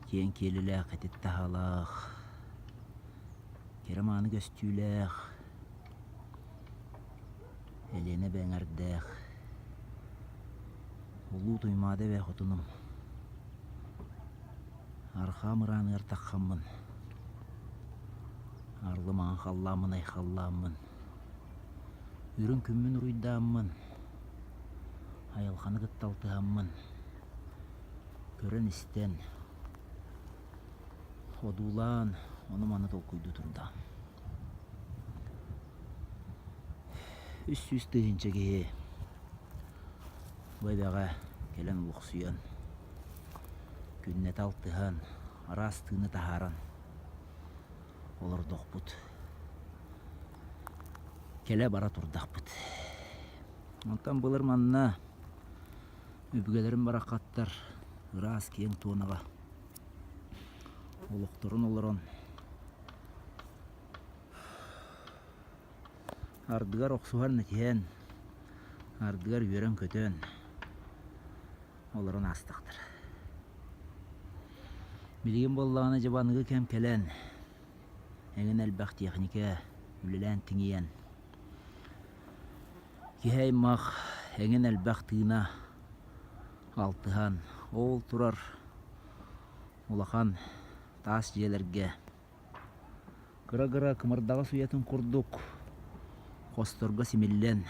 Киэҥ киэлилээх итит таһаалаах, кэрэ мааны көстүүлээх, Элиэнэ эбэ эҥэрдээх, Улуу Туймаада эбэ хотунум, Арҕаа мырааныгар таххаммын, Арлы маҥан халлааммын айхаллааммын, Үрүҥ күммүн уруйдааммын, Айылҕаны кытта алтыһаммын, Көрөн-истэн, одуулаан, ону-маны толкуйдуу турдаҕым. 300 000 киһи бу эбэҕэ кэлэн олохсуйан, күннэтэ алтыһан, араас тыыны таһааран олордохпут. Кэлэ-бара турдахпыт. Онтон былыр манна өбүгэлэрим бараххаттар ыраас киэҥ туонаҕа олохторун олорон ардыгар охсуһан-этиһэн, ардыгар үөрэн-көтөн олорон аастахтара. Билигин буоллаҕына дьэ бу аныгы кэм кэлэн, эҥин элбэх техникэ үлэлээн тиҥийэн, киһи аймах эҥин элбэх тыына алтыһан, ол турар улахан таас дьиэлэргэ Кыра-кыра кымырдаҕас уйатын курдук хосторго симиллэн,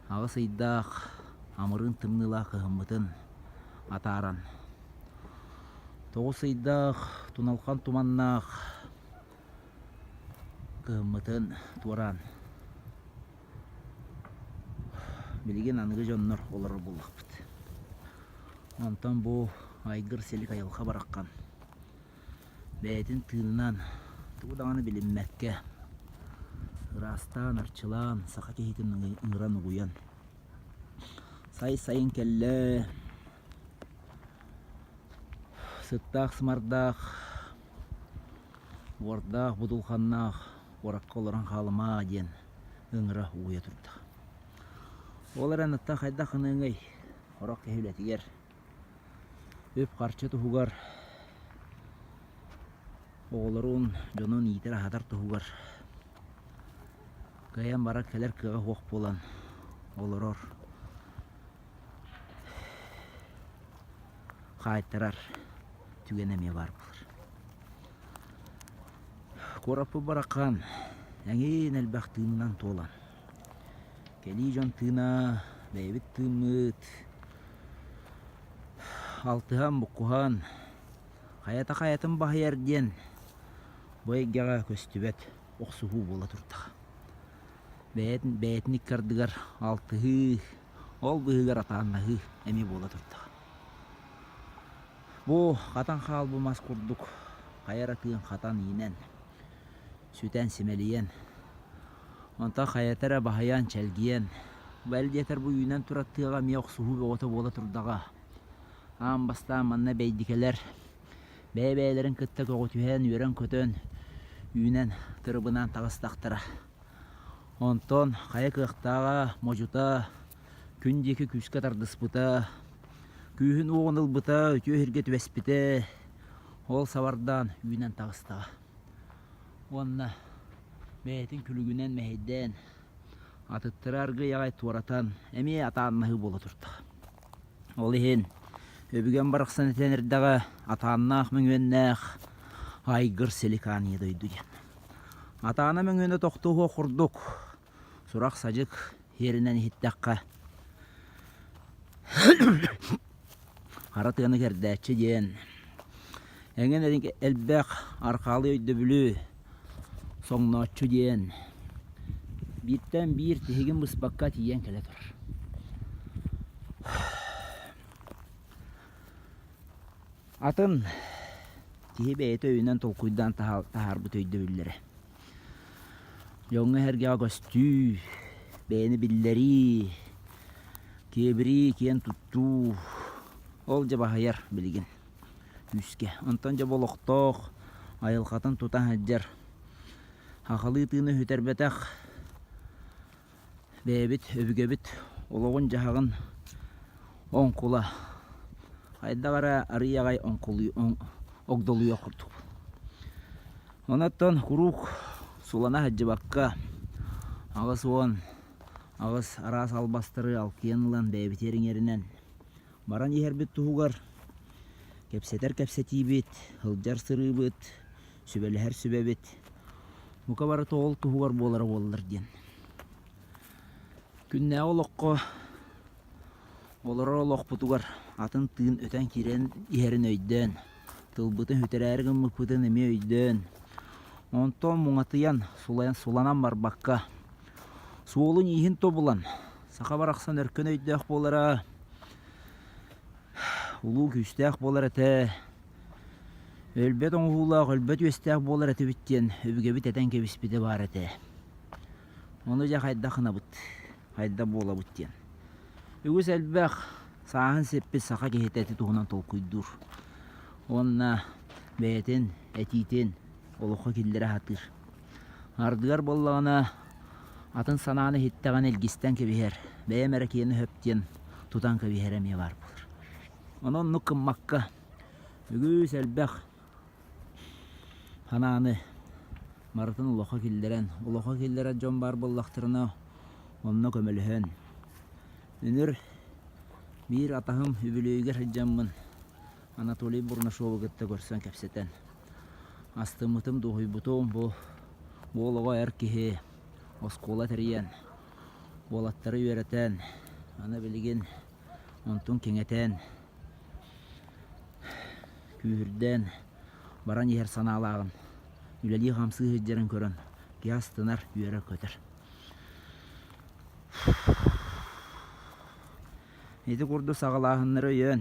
аҕыс ыйдаах амырыын тымныылаах кыһыммытын атааран, тоҕус ыйдаах туналхан туманнаах кыһыммытын туораан, билигин аныгы дьоннор олорор буоллахпыт. Онтон бу айгыр-силик айылҕа бараххан Бэйэтин тыынынан тугу даҕаны билиммэккэ, ыраастаан, арчылаан, саха киһитин ыҥыран угуйан, сай-сайын кэллэ, сыттаах-сымардаах, уордаах, будулханнаах куоракка олорон хаалымаа диэн ыҥыра угуйа турда. Ол эрэн аттан хайдах гыныаҥый, сорох киһи үлэтигэр Үп-харчы туһугар, оҕолорун, дьонун иитэр-аһатар туһугар кыайан барар-кэлэр кыаҕа суох буолан олорор, хаайтарар түгэн эмиэ баар буолар. Куораппыт бараххан эҥин элбэх тыынынан туолан, кэлии дьон тыына, бэйэбит тыыммыт, Алтыһан, буккуһан, хайата хайатын баһыйар диэн бу эйгэҕэ көстүбэт охсуһуу буола турдаҕа. Бэйэтин бэйэтин икки ардыгар алтыһыы, ол быыһыгар атааннаһыы эмиэ буола турдаҕа. Бу хатан хаалбыт мас курдук хайа эрэ тыын хатан иинэн, сүтэн симэлийэн, Онтон хайата эрэ баһыйан, чэлгийэн, бэл диэтэр бу үүнэн турар тыаҕа эмиэ охсуһуу бөҕөтө буола турдаҕа. Аан бастаан манна бэйдикэлэр бэйэ-бэйэлэрин кытта көҕүтүһэн, үөрэн-көтөн, үүнэн, тырыбынаан таҕыстахтара. Онтон хайа кыахтааҕа, модьута күн диэки күүскэ тардыспыта, күүһүн уоҕун ылбыта, үтүө сиргэ түбэспитэ, ол сабардаан үүнэн таҕыстаҕа. Уонна бэйэтин күлүгүнэн мэһэйдээн, атыттары аргыый аҕай туоратан, эмиэ атааннаһыы буола турда. Ол иһин өбүгэм барахсан этэн эрдэҕэ атааннаах мөҥүөннээх айгыр силикаан ийэ дойду диэн. Атаана мөҥүөнэ тохтуоһуох курдук сурах-садьык иһэринэн иһиттэххэ Хара тыаны кэрдээччи диэн эҥин элбэх архаалыы өйдөбүлү соҥнооччу диэн бииртэн биир тиһигин быспакка тиийэн кэлэ турар. Атын киһи бэйэтэ өйүнэн толкуйдаан таһаарбыт өйдөбүллэрэ. Дьоҥҥо-сэргэҕэ көстүү, бэйэни биллэрии, киэбирии, киэн туттуу ол дьэ баһыйар билигин күүскэ. Онтон дьэ бу олохтоох айылҕатын тута сылдьар сахалыы тыыны сүтэрбэтэх бэйэбит өбүгэбит олоҕун-дьаһаҕын оҥкула. Хайдах эрэ арыый аҕай огдолуйуох курдукпун. Онон куруук сулана сылдьыбакка 88 араас албастары алкыйан ылан бэйэбитигэр иҥэринэн баран иһэрбит туһугар кэпсэтэр кэпсэтиибит, сылдьар сырыыбыт, сүбэлэһэр сүбэбит бука барыта ол туһугар буолара буоллар диэн. Күннээҕи олоххо олорор олохпутугар атын тыын өтөн киирэн иһэрин өйдөөн, тылбытын сүтэрээри гыммыппытын эмиэ өйдөөн, онтон муҥатыйан, сулайан суланан барбакка, суолун-ииһин тобулан, саха барахсан өркөн өйдөөх буолара, улуу күүстээх буолар этэ, өлбөт оҥоһуулаах, өлбөт үөстээх буолар этибит диэн өбүгэбит этэн кэбиспитэ баар этэ. Ону дьэ хайдах гынабыт, хайдах буолабыт диэн. Үгүс элбэх сааһын сиппит саха киһитэ ити туһунан толкуйдуур уонна бэйэтин этиитин олоххо киллэрэ сатыыр. Ардыгар буоллаҕына атын санааны иһиттэҕинэ илгистэн кэбиһэр, бэйэм эрэ киэнэ сөп диэн тутан кэбиһэрэ эмиэ баар буолар. Онон оннук гыммакка үгүс элбэх санааны барытын олоххо киллэрэн, олоххо киллэрэр дьон баар буоллахтарына онно көмөлөһөн Үнүр биир атаһым үбүлүөйүгэр сылдьаммын Анатолий Бурнашовы кытта көрсөн кэпсэтэн астыммытым, дуоһуйбутум. Бу уол оҕо эр киһи оскуола тэрийэн, уолаттары үөрэтэн, аны билигин онтун кэҥэтэн, күүһүрдэн баран иһэр санаалааҕын, үлэлии-хамсыы сылдьарын көрөн киһи астынар, үөрэр-көтөр. Ити курдук саҕалааһыннары өйөөн,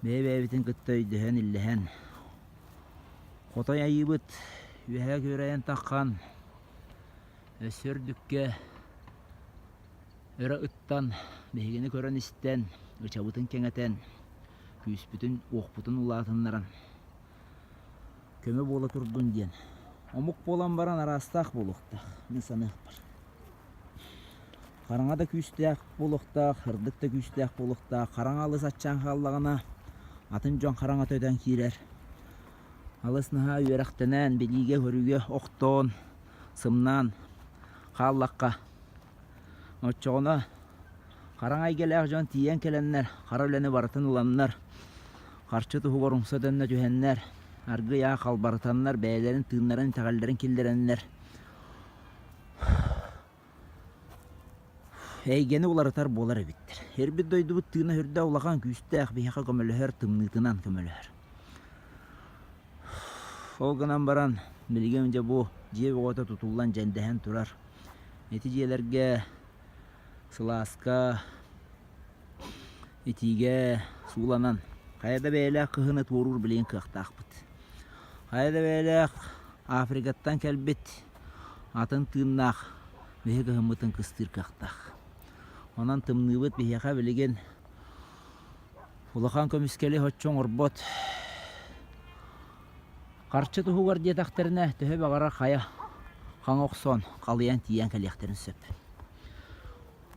бэйэ-бэйэбитин кытта өйдөһөн-иллэһэн, хотой айыыбыт үөһээ күөрэйэн таххан, өссө үрдүккэ өрө ыттан, биһигини көрөн-истэн, ычабытын кэҥэтэн, күүспүтүн-уохпутун улаатыннаран көмө буола турдун диэн. Омук буолан баран араастаах буолуохтаах, мин саныахпар. Хараҥа да күүстээх буолуохтаах, сырдык да күүстээх буолуохтаах. Хараҥа алыс аччаан хааллаҕына, атын дьон хараҥата өтөн киирэр. Алыс наһаа үөрэхтэнэн, билиигэ-көрүүгэ охтон, сымнаан хааллахха, Оччоҕуна хараҥа эйгэлээх дьон тиийэн кэлэннэр, хара үлэни барытын ыланнар, харчы туһугар умса төннө түһэннэр, аргыый аах халбарытаннар, бэйэлэрин тыыннарын, итэҕэллэрин киллэрэннэр эйгэни уларытар буолар эбиттэр. Ирбит дойдубут тыына сүрдээх улахан күүстээх, биһиэхэ көмөлөһөр, тымныытынан көмөлөһөр. Ол гынан баран, билигин дьэ бу дьиэ бөҕөтө тутуллан дьэндэһэн турар. Ити дьиэлэргэ сылааска, итиигэ сууланан, хайа да бэйэлээх кыһыны туоруур билигин кыахтаахпыт. Хайа да бэйэлээх Африкаттан кэлбит атын тыыннаах биһи кыһыммытын кыстыыр кыахтаах. Онон тымныыбыт биһиэхэ билигин улахан көмүскэли соччо оҥорбот. Харчы туһугар диэтэхтэринэ, төһө баҕарар хайа хаҥа охсон, халыйан тиийэн кэлиэхтэрин сөп.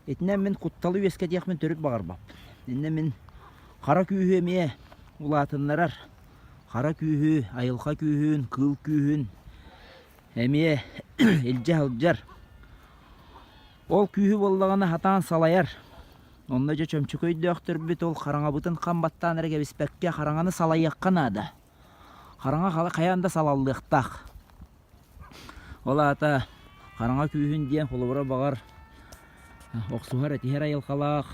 Итинэн мин кутталы үөскэтиэхпин төрүт баҕарбаппын. Иннэ мин хара күүһү эмиэ улаатыннарар, хара күүһү, айылҕа күүһүн, кыыл күүһүн эмиэ илдьэ сылдьар. Ол күүһү буоллаҕына сатаан салайар. Онно дьэ чөмчөкө өйдөөхтөрбүт ол хараҥабытын хам баттаан эрэ кэбиспэккэ хараҥаны салайыахха наада. Хараҥа хайаан да салаллыахтаах. Ол аата хараҥа күүһүн диэн холобура баҕар охсуһар этиһэр айылҕалаах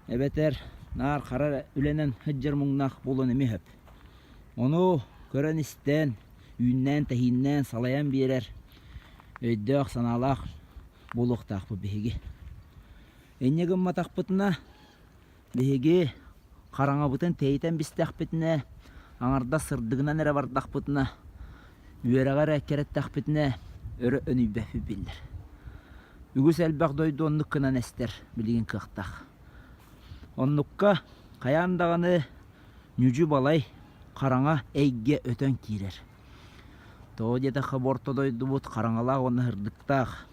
эбэтэр наар хара үлэнэн сылдьар муҥнаах буолуон эмиэ сөп. Ону көрөн-истэн, үүннээн-тэһииннээн салайан биэрэр өйдөөх-санаалаах буолуохтаахпыт биһиги. Инньэ гымматахпытына Биһиги хараҥабытын тэйитэн бистэхпитинэ, аҥардас сырдыгынан эрэ бардахпытына, үөрэҕи эрэ эккирэттэхпитинэ өрө өнүйбэппит биллэр. Үгүс элбэх дойду оннук гынан эстэр билигин кыахтаах. Оннукка хайаан даҕаны ньүдьү-балай хараҥа эйгэ өтөн киирэр. Тоҕо диэтэххэ бу орто дойдубут хараҥалаах уонна сырдыктаах.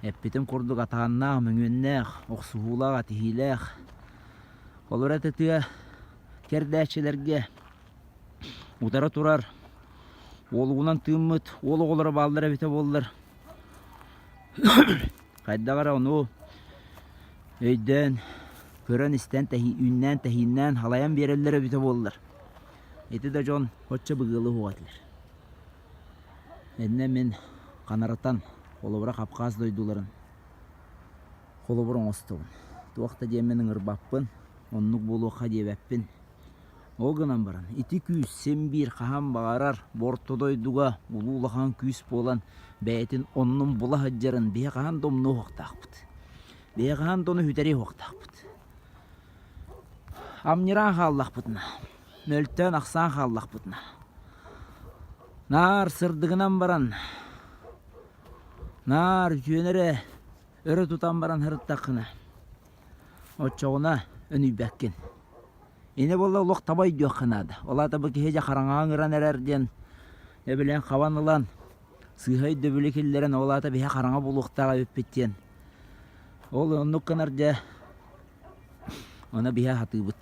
Эппитим курдук атааннаах, мөҥүөннээх, охсуһуулаах, этиһиилээх. Холобура ити тыа кэрдээччилэргэ утары турар уолугунан тыыммыт уол оҕолоро бааллар эбитэ буоллар хайдах эрэ ону өйдөөн, көрөн-истэн, үүннээн-тэһииннээн халайан биэрэллэр эбитэ буоллар ити да дьон оччо быгыалы уһуох этилэр. Иннэ мин Ханаратан, холобура Хапхаас дойдуларын холобур оҥостобун. Туох да диэммин ыҥырбаппын, оннук буолуохха диэбэппин. Ол гынан баран, ити күүс син биир хаһан баҕарар бу орто дойдуга улуу улахан күүс буолан бэйэтин оннун була сылдьарын биһи хаһан да умнуо суохтаахпыт. Биһи хаһан да ону сүтэриэ суохтаахпыт. Амньыраан хааллахпытына, мөлтөөн-ахсаан хааллахпытына, наар сырдыгынан баран, наар үтүөнү эрэ өрө тутан баран сырыттаххына, оччоҕуна өнүйбэккин. Ини буолла олох таба өйдүөххэ наада. Ол аата бу киһи дьэ хараҥаҕа ыҥыран эрэр диэн эбилэн хабан ылан сыыһа өйдөбүлү киллэрэн ол аата биһи хараҥа буолуохтаах эбиппит диэн. Ол оннук гынар дьэ ону биһи сатыыбыт.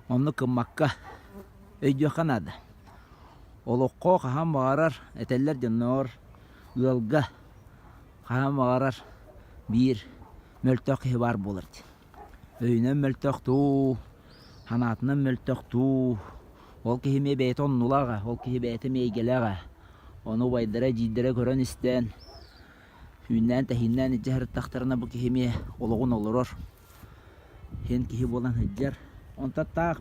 Оннук гыммакка өйдүөххэ наада. Олоххо хаһан баҕарар этэллэр дьонноор ыалга хаһан баҕарар биир мөлтөх киһи баар буолар диэн. Өйүнэн мөлтөх дуу, санаатынан мөлтөх дуу, ол киһи эмиэ бэйэтэ оннулаах ол киһи бэйэтэ эмиэ эйгэлээх ээ. Ону убайдара, эдьиийдэрэ көрөн-истэн, үүннээн-тэһииннээн илдьэ сырыттахтарына бу киһи эмиэ олоҕун олорор, син киһи буолан сылдьар. Онтон таах.